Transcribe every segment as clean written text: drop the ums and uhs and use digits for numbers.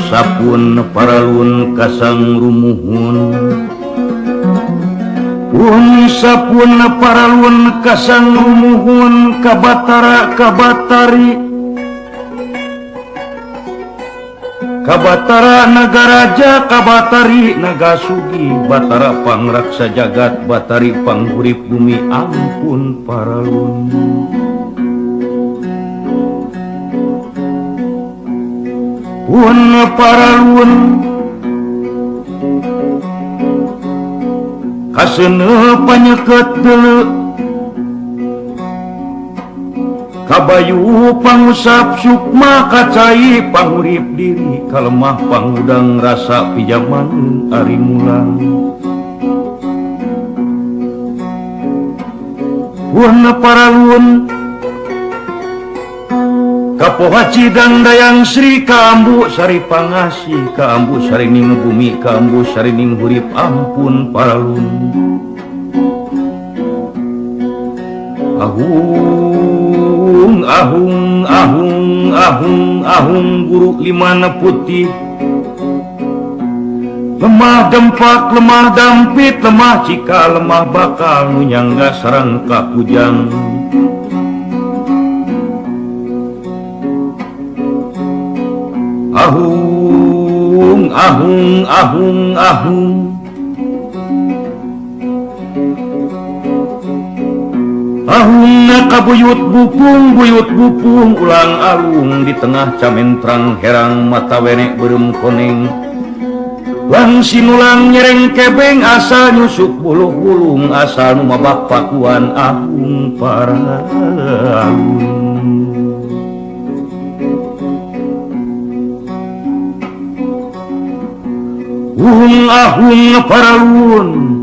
Sapun paralun kasang rumuhun Pun sapun paralun kasang rumuhun kabatara kabatari Kabatara nagaraja kabatari naga sugi Batara pangraksa jagat batari panghurip bumi ampun paralun Pun paralun kaseuneuh panyeket deuleu Kabayu pangusap sukma kacai pangurip diri kalemah pangudang rasa pijaman ari mulang Pun paralun Kapoha Cidang Dayang Sri Kaambu Sari Pangasih Kaambu Sarining Bumi Kaambu Sarining Hurip ampun paralun Ahung ahung ahung ahung ahung guru limana putih Lemah dempak lemah dampit lemah cika lemah bakal nu nyangga sareng kakujang Ahung ahung ahung ahung Ahung kabuyut bupung buyut bupung ulang alung di tengah camentrang herang mata wenek beureum koneng Lang sinulang nyereng kebeng asal nyusuk buluh bulung asal nu mabak pakuan ahung paralun Ahung ahung paralun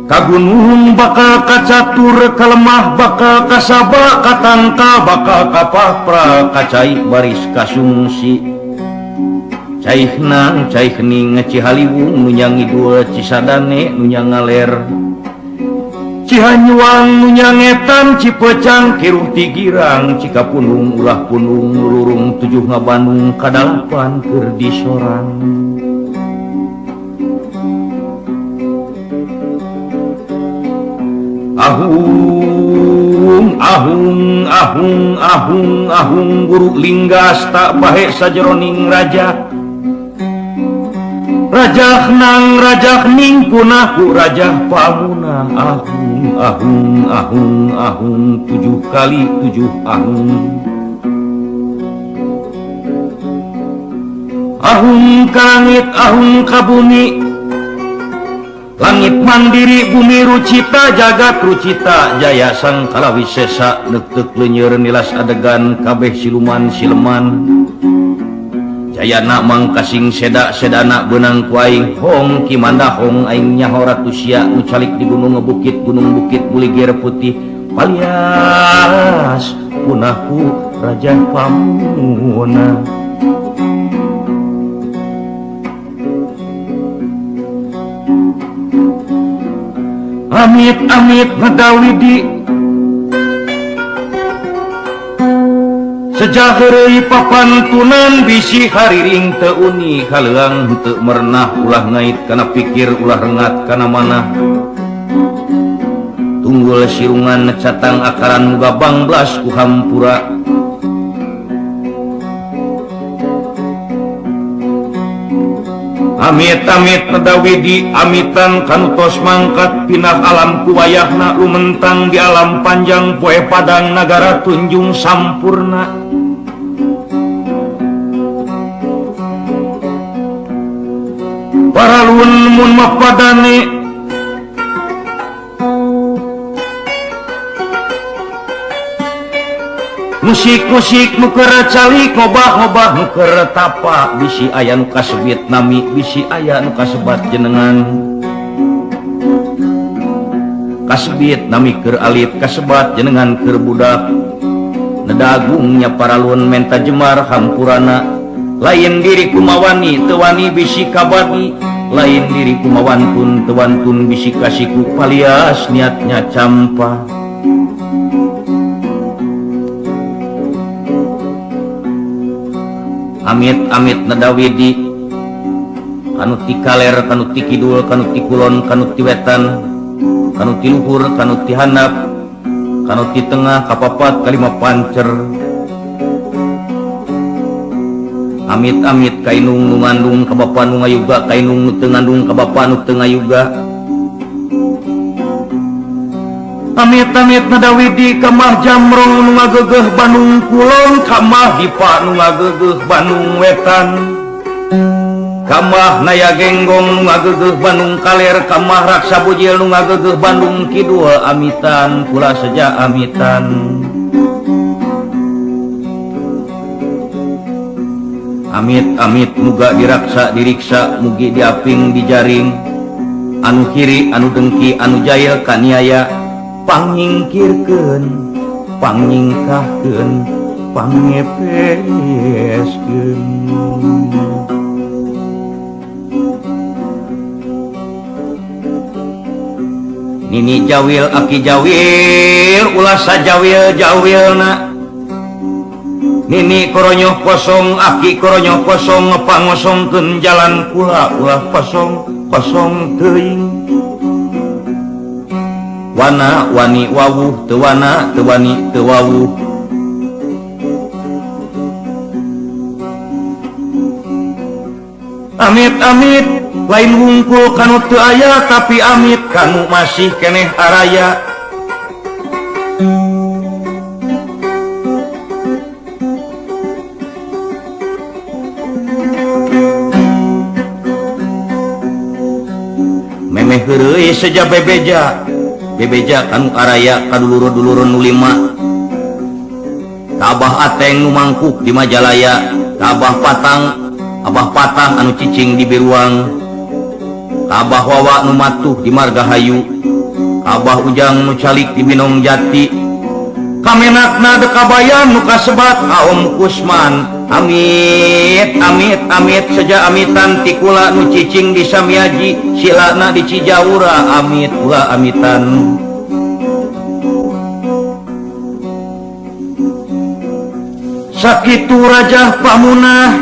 Kagunung bakal kacatur kalemah bakal kasaba katangka bakal kapapra kacai baris kasungsi Caihnang caihning Cihaliwung nu nyangidul Cisadane nu nyangaler Cihanyuang nu nyangetan Cipecang kiruh Tigirang Cikapunung ulah punung lurung tujuh ngabandung kadalapan keur disorang Ahung ahung ahung ahung ahung guru linggas tak bahe sajeroning raja Rajah nang rajah ning punahku rajah pamuna ahung ahung ahung ahung 7 kali 7 ahung Ahung ka langit ahung ka bumi Langit mandiri bumi rucita jagat rucita jaya sang kalawisesa neuteuk leunyer nilas adegan kabeh siluman sileman Jayana mangkasing seda sedana beunang ku aing hong ki mandahong aing nyaho ratu sia nu calik di gunung bukit gunung bukit buligir putih palias punahku raja pamuna Amit amit ngedawidi Sejak heureuy papantunan bisi hariring teu uni haleuang henteu merenah ulah ngait kana pikir ulah rengat kana manah Tunggul sirungan catang akaran muga bangblas ku hampura Amit-amit nedawidi amitan kanu tos mangkat pinah alam ku wayahna lumentang di alam panjang poe padang nagara tunjung sampurna Paralun mun mapadane Musik-musik nu keur calik ngobah-ngobah nu keur tapa bisi aya nu kasebit nami bisi aya nu kasebat jenengan Kasebit nami keur alit kasebat jenengan keur budak Nedagungnya paralun menta jemar hampurana lain diri kumawani teu wani bisi kabadi lain diri kumawantun teu wantun bisi kasiku palias niatnya campa Amit-amit nadawidi kanu ti kaler kanu ti kidul kanu ti kulon kanu ti wetan kanu ti luhur kanu ti handap kanu ti tengah kapapat kalima pancer. Amit-amit kainung nu ngandung ka bapa nu ngayuga kainung nu teu ngandung ka bapa nu teu ngayuga. Amit-amit nadawidi kamah jamrong nu ngagegeh Bandung kulon kamah dipa nu ngagegeh Bandung wetan kamah naya genggong nu ngagegeh Bandung kaler kamah raksa bujil nu ngagegeh Bandung kidul. Amitan kula seja amitan. Amit-amit muga diraksa diriksa mugi diaping dijaring anu kiri anu dengki anu jail kaniaya pangnyingkirkeun pangnyingkahkeun pangngepeskeun. Nini jawil aki jawil ulah sajawil jawilna. Nini koronyoh kosong aki koronyoh kosong pangosongkeun jalan kula ulah kosong kosong teuing. Wana wani wawuh teu wana teu wani teu wawuh. Amit-amit lain wungkul kanu teu aya tapi amit kanu masih keneh araya. Memeh heureuy seja bebeja bebeja kanu araya kadulur-dulur nu lima. Ka Abah Ateng nu mangkuk di Majalaya, ka Abah Patang Abah Patah anu cicing di Biruang, ka Abah Wawa nu matuh di Margahayu, ka Abah Ujang nu calik di Binong Jati, kamenakna dekabayan nu kasebat Aom Kusman. Amit amit amit seja amitan tikula nu cicing di Samiaji silana di Cijaura. Amit kula amitan. Sakitu Rajah Pamunah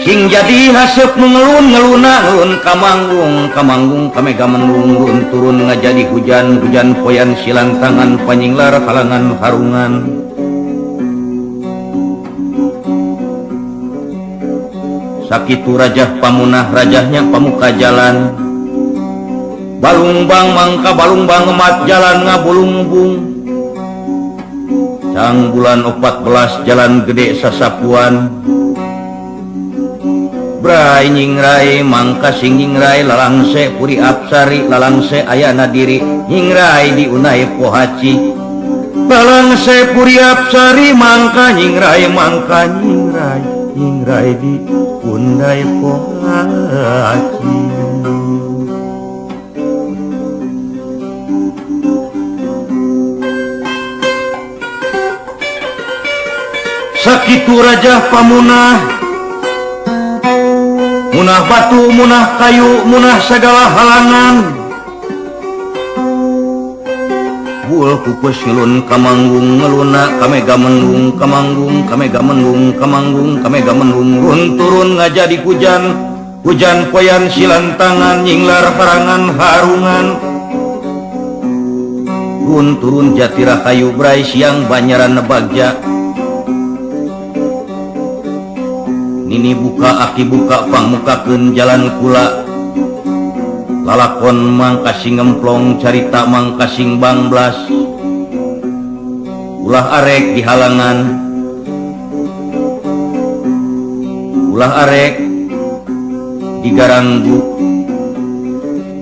sing jadi haseup nu ngelun ngeluna ngelun kamanggung kamanggung kamega mendung run turun ngajadi hujan hujan poyan silantangan panyinglar halangan harungan. Sakitu Rajah Pamunah rajahnya pamuka jalan balungbang mangka balungbang emat jalan ngabulungbung. Cang bulan 14 jalan gede sasapuan Brai nyingrai mangka sing nyingrai lalangse puri apsari lalangse ayana diri nyingrai di unai pohaci lalangse puri apsari mangka nyingrai mangka nyingrai nyingrai di undai pohaci. Sakitu Rajah Pamunah munah batu munah kayu munah segala halangan. Bul kupus ngelun kamanggung ngeluna kamega mendung kamanggung kamega mendung kamanggung kamega mendung run turun ngajadi hujan hujan poyan silantangan nyinglar harangan harungan. Run turun jatirahayu brai siang banyaran nebagja. Nini buka aki buka pangmukakeun jalan kula lalakon mangkasing ngemplong carita mangkasing bangblas ulah arek di halangan ulah arek digaranggu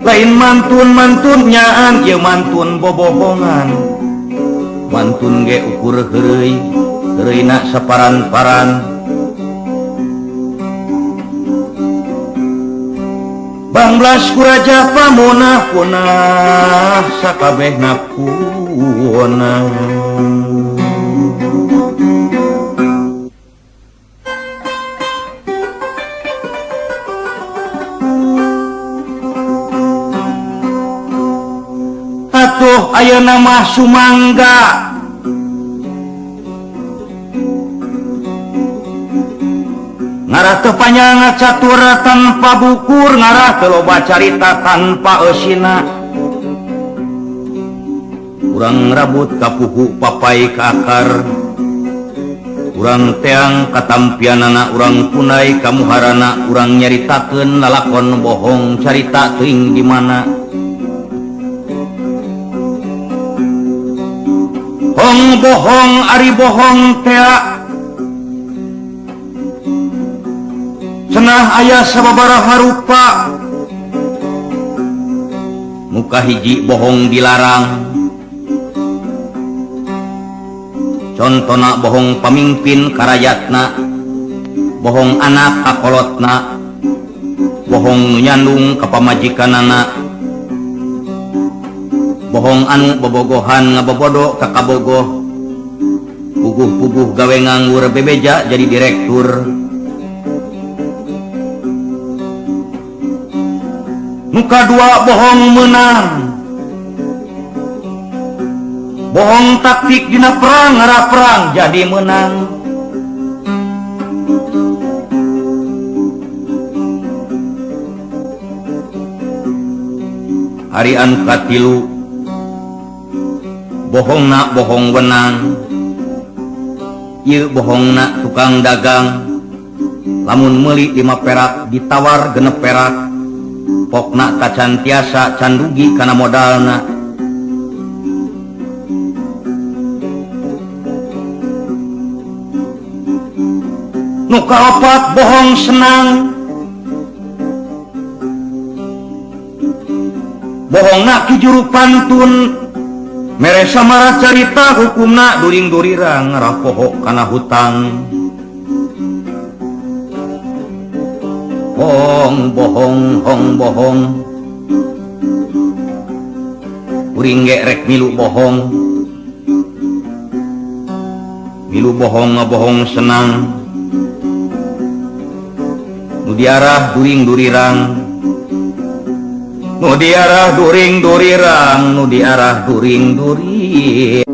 lain mantun-mantun nyaan ieu mantun bobohongan mantun ge ukur heureuy heureuyna saparan-paran. Banglas ku Raja Pamunah punah sakabehna punah. Atuh ayeuna mah sumangga Ngarah teu panjang catur tanpa bukur, ngarah teu loba carita tanpa eusina. Urang rabut ka puhu papai ka akar, urang teang katampianana, urang punai ka muharana, urang nyaritakeun lalakon bohong carita teuing di mana. Hong bohong ari bohong tea cenah aya sababaraha rupa. Muka hiji bohong dilarang, contona bohong pamimpin karayatna, bohong anak kakolotna, bohong nu nyandung ka pamajikanana, bohong anu bobogohan ngabobodo ka kabogoh, puguh-puguh gawe nganggur bebeja jadi direktur. Muka dua bohong menang, bohong taktik dina perang ngarah perang jadi menang. Hari anu katilu bohongna bohong wenang, ieu bohongna tukang dagang, lamun meuli 5 perak ditawar 6 perak, pokna kacan tiasa can rugi kana modalna. Nu kaopat bohong senang, bohongna ki juru pantun, mere samara carita hukumna during-durirang ngarah poho kana hutang. Hong bohong hong bohong, kuring ge rek milu bohong, milu bohong ngabohong senang, nu diarah during-durirang, nu diarah during-durirang, nu diarah during-durir.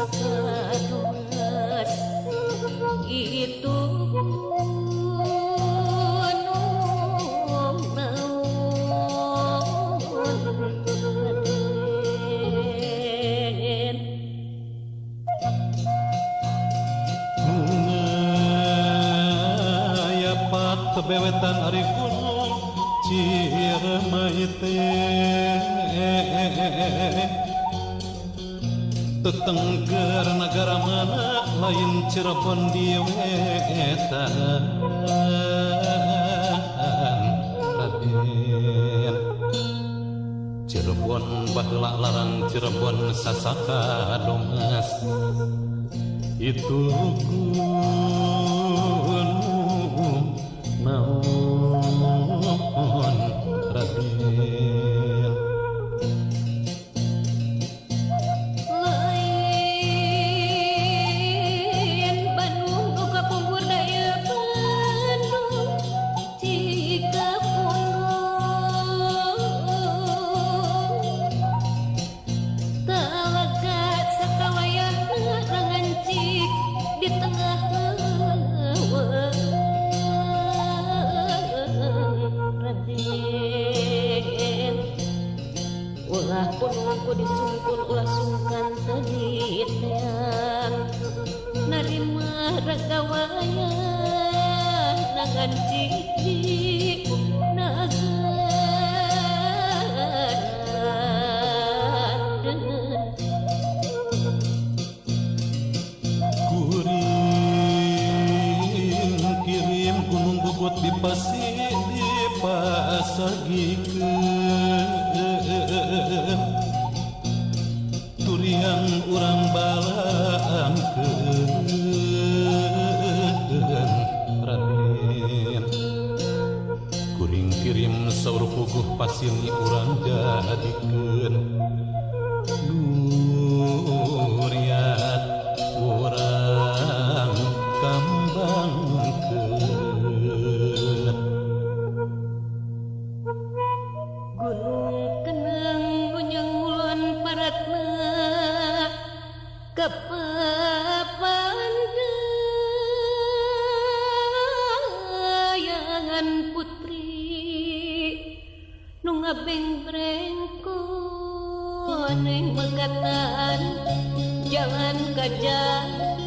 sakadumas itu gunung naon Raden. Ngayapat tebewetan ari gunung Ciremai teh tetengger negara mana lain Cirebon di wetan Raden. Cirebon baheula larang Cirebon sasaka domas itu gunung naon Raden. Lain Bandung nu kapungkur daya Bandung Cikapundung talaga sakawayahna rangancik di tengah leuweung Raden. Ulah punungku disungkun ulah sungkan tadi teang narima raga wayah nangancik di nagara. Kuring kirim gunung gugut di pasir dipasagikeun turiang urang balangkeun Raden. Kuring kirim saur puguh pasini urang jadikeun duriat urang kambangkeun. Gunung Kenang Gunung Ngulon paratna kapapandayangan putri nu ngabeng-brengko ning megatan jalan ka Jampang.